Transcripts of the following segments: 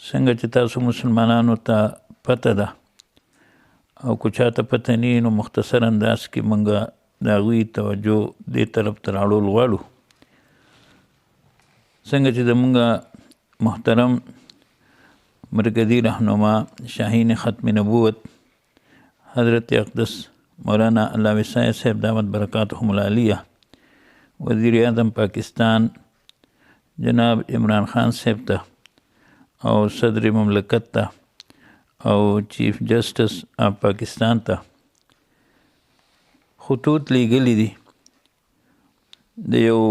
څنګه چې تاسو مسلمانانو ته پته ده او که چاته پته نه وي، نو مختصر انداز کې مونږ د هغوی توجه دې طرف ته راړول غواړو. څنګه چې زمونږ محترم مرکزي رهنما شاهین ختم نبوت حضرت اقدس مولانا الله وسای صاحب دامت برکاتهم العالیه، وزیر اعظم پاکستان جناب عمران خان صاحب ته او صدر مملکت ته او چیف جسټس آف پاکستان ته خطوط لیږلي دي د یو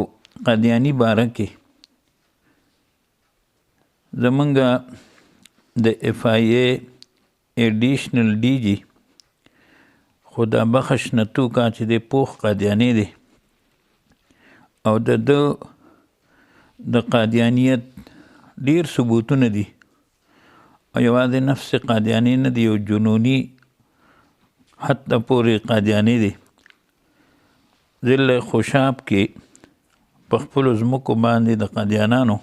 قادیاني باره کې. زمونږ د اف آی ای ایډیشنل ډي جي خدا بخش نتوکا چې د پوخ قادیاني دی او د ده د قادیانیت ډیر ثبوتونه دي، او یوازې نفس قادیاني نه دی، یو جنوني حتی پورې قادیاني دی. ضلع خوشاب کې په خپلو ځمکو باندې د قادیانانو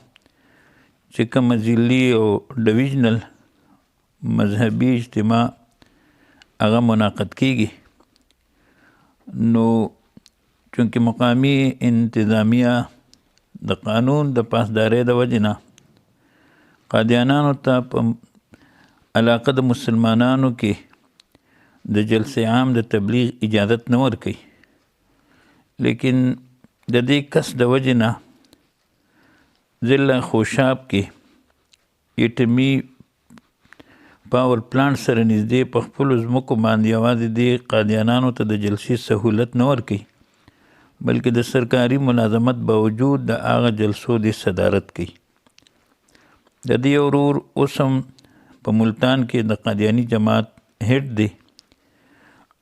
چې کومه ضلعي او ډویژنل مذهبي اجتماع هغه منعقد کیږي، نو چونکه مقامي انتظامیه د قانون د پاسدارۍ د وجې نه قادیانانو ته په علاقه د مسلمانانو کې د جلسې عام د تبلیغ اجازت نه ورکوي، لیکن د دې کس د وجې نه ضلع خوشاب کې ایټمي پاور پلانټ سره نږدې په خپلو ځمکو باندې یوازې دې قادیانانو ته د جلسې سهولت نه ورکوي، بلکې د سرکاري ملازمت باوجود د هغه جلسو دې صدارت کوي. د دې ورور اوس هم په ملتان کې د قادیاني جماعت هډ دی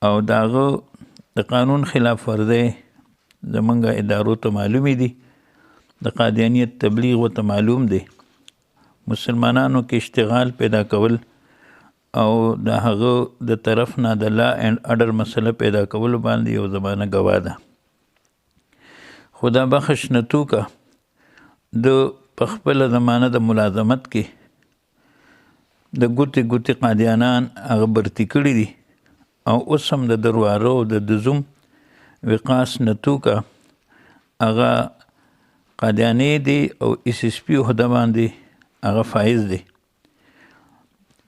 او د هغه د قانون خلاف ورزۍ زمونږ ادارو ته معلومې دي، د قادیانیت تبلیغ ورته معلوم دی. مسلمانانو کې اشتغال پیدا کول او د هغه د طرف نه د لا اینډ ارډر مسله پیدا کولو باندې یو زمانه ګواه ده. خدا بخش نتوکه د په خپله زمانه د ملازمت کې د ګوتې ګوتې قادیانان هغه برتي کړي دي او اوس هم د دروارو او د دزوم وقاص نتوکه هغه قادیاني دی او اس اس پي عهده باندې هغه فایز دی.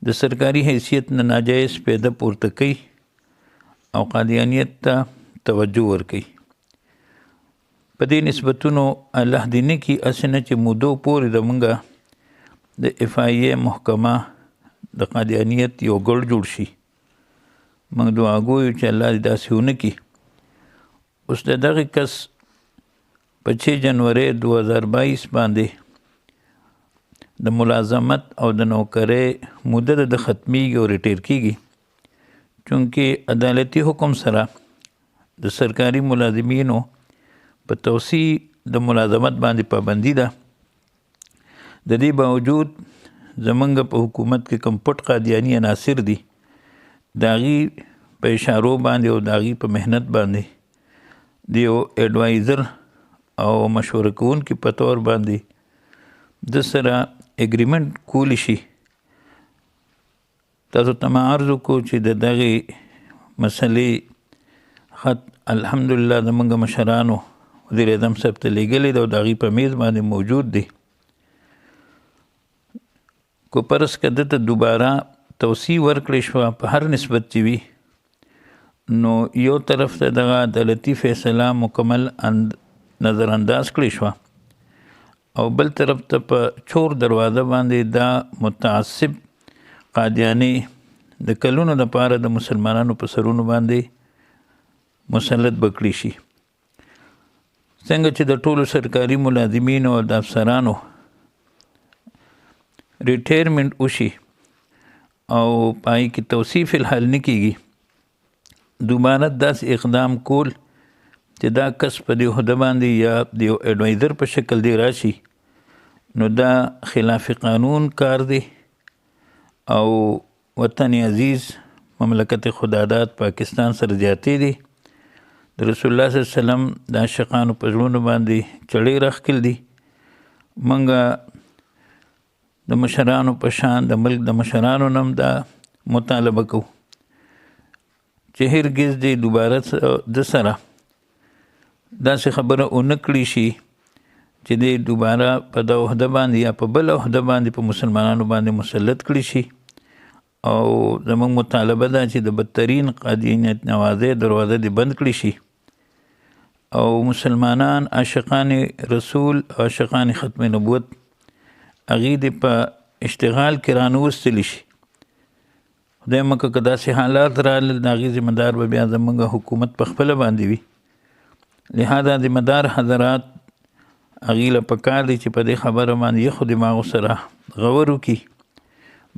د سرکاري حیثیت نه ناجایز پیدا پورته کوي او قادیانیت ته توجه ورکوي. په دې نسبتونو الله دې نه کړي هسې نه چې مودو پورې زمونږ د اف آی ای محکمه د قادیانیت یو ګړ جوړ شي. موږ دعاګو یو چې الله دې داسې ونه کړي. اوس د دغه کس په 6 جنورۍ 2022 باندې د ملازمت او د نوکرۍ موده د ده ختمیږي او ریټیر کیږي، چونکه عدالتي حکم سره د سرکاري ملازمینو په توسیع د ملازمت باندې پابندي ده. د دې باوجود زمونږ په حکومت کې کوم پټ قادیاني عناصر دي، د هغوی په اشارو باندې او د هغوی په محنت باندې د یو اډوایزر او مشوره کوونکي په طور باندې د سره اګریمنټ کولی شي. تاسو ته ما عرض وکړو چې د دغې مسلې خط الحمدلله زمونږ مشرانو وزیر اعظم صاحب ته لیږلی دی او د هغوی په میز باندې موجود دی. که فرض که ده ته دوباره توسیع ورکړې شوه په هر نسبت چې وي، نو یو طرف ته دغه عدالتي فیصله مکمل نظر انداز کړې شوه او بل طرف ته په چور دروازه باندې دا متعصب قادیاني د کلونو دپاره د مسلمانانو په سرونو باندې مسلط به کړی شي. څنګه چې د ټولو سرکاري ملازمینو او د افسرانو ریټایرمنټ وشي او پای کې توسیع فی الحال نه کیږي، دوباره داسې اقدام کول چې دا کس په دې عهده باندې یا د یو اډوایزر په شکل دی راشي، نو دا خلاف قانون کار دی او وطن عزیز مملکت خداداد پاکستان سره زیاتې دي. د رسول الله صلی الله علیه وسلم د عاشقانو په زړونو باندې چړې راښکل دي. موږ د مشرانو په شان د ملک د مشرانو نه هم دا مطالبه کوو چې هرګز دې دوباره د سره داسې خبره ونه کړي شي چې دې دوباره په دا عهده باندې یا په بله عهده باندې په مسلمانانو باندې مسلط کړي شي. او زموږ مطالبه ده چې د بدترین قادیانیت نوازۍ دروازه دې بند کړي شي او مسلمانان عاشقان رسول او عاشقان ختم نبوت هغې دې په اشتغال کې رانوستل شي. خدای مه که داسې حالات راغلل د هغې ذمه دار به بیا زموږ حکومت په خپله باندې وي. لهذا ذمه دار حضرات هغې له پکار دی چې په دې خبره باندې یخو دماغو سره غور وکړي.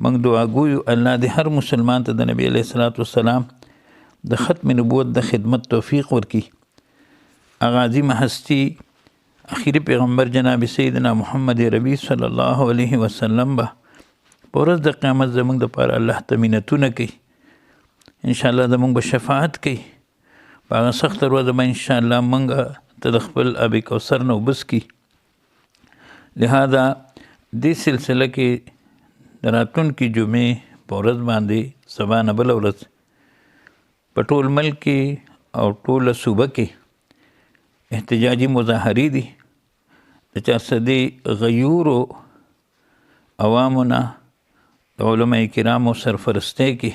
موږ دعاګو یو الله دې هر مسلمان ته د نبي علیه الصلاة والسلام د ختم نبوت د خدمت توفیق ورکړي. هغه عظیمه هستي اخیري پیغمبر جناب سیدنا محمد عربي صلی الله علیه وسلم به په ورځ د قیامت زموږ دپاره الله ته منتونه کوي. انشاءالله زموږ به شفاعت کوي. په هغه سخته ورځ به انشاءالله موږ ته د خپل اب کوثر نه اوبه څکي. لهذا دې سلسله کې د راتلونکې جمعې په ورځ باندې سبا نه بله ورځ په ټول ملک کې او ټوله صوبه کې احتجاجي مظاهرې دي. د چارسدې غیورو عوامو نه د علماء کرامو سرفرستۍ کې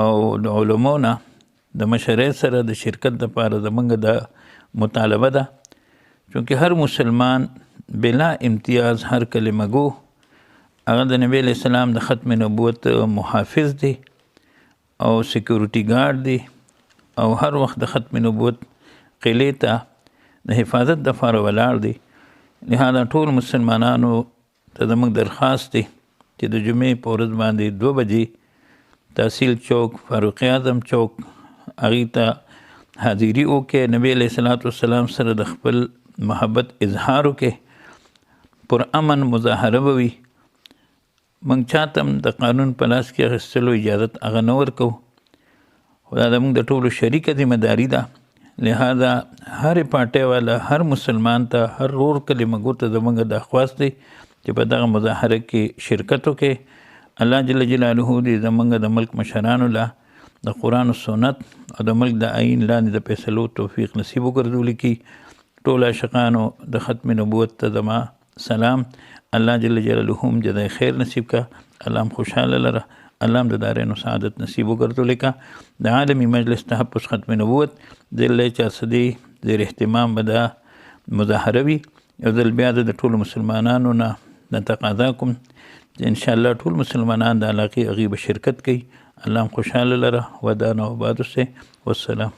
او د علماو نه د مشرۍ سره د شرکت دپاره زموږ د مطالبه ده، چونکه هر مسلمان بلا امتیاز هر کلمه ګو هغه د نبی علیه السلام د ختم نبوت محافظ دی او سکیورټي ګارډ دی او هر وخت د ختم نبوت قلعې ته د حفاظت دپاره ولاړ دی. لهذا ټول مسلمانانو ته زموږ درخواست دی چې د جمعې په ورځ باندې 2 بجې تحصیل چوک، فاروق اعظم چوک هغې ته حاضري وکړي، نبی علیه الصلاة والسلام سره د خپل محبت اظهار وکړي، پر امن مظاهره به وي. موږ چاته هم د قانون په لاس کې اخیستلو اجازت هغه نه ورکوو، خو دا زموږ د ټولو شریکه ذمه داري ده. لهذا هرې پارټۍ والا هر مسلمان ته هر رور کلمه ګو ته زموږ دا خواست دی چې په دغه مظاهره کې شرکت وکړي. الله جل جلاله دې زموږ د ملک مشرانو له د قرآن او سنت او د ملک د آیین لاندې د فیصلو توفیق نصیب وګرځول کړي. ټول عاشقانو د ختم نبوت ته زما سلام. الله جل جلاله هم جزای خیر نصیب کا، الله هم خوشحاله لره، الله هم د دارینو سعادت نصیب وګرځول کا. د عالمي مجلس تحفظ ختم نبوت ضلع چارسدې زیر اهتمام به دا مظاهره وي. یو ځل بیا د ټولو مسلمانانو نه د تقاضا کوم چې انشاءالله ټول مسلمانان د علاقې هغې به شرکت کوي. الله هم خوشحاله لره. ودان او آباد اوسئ. والسلام.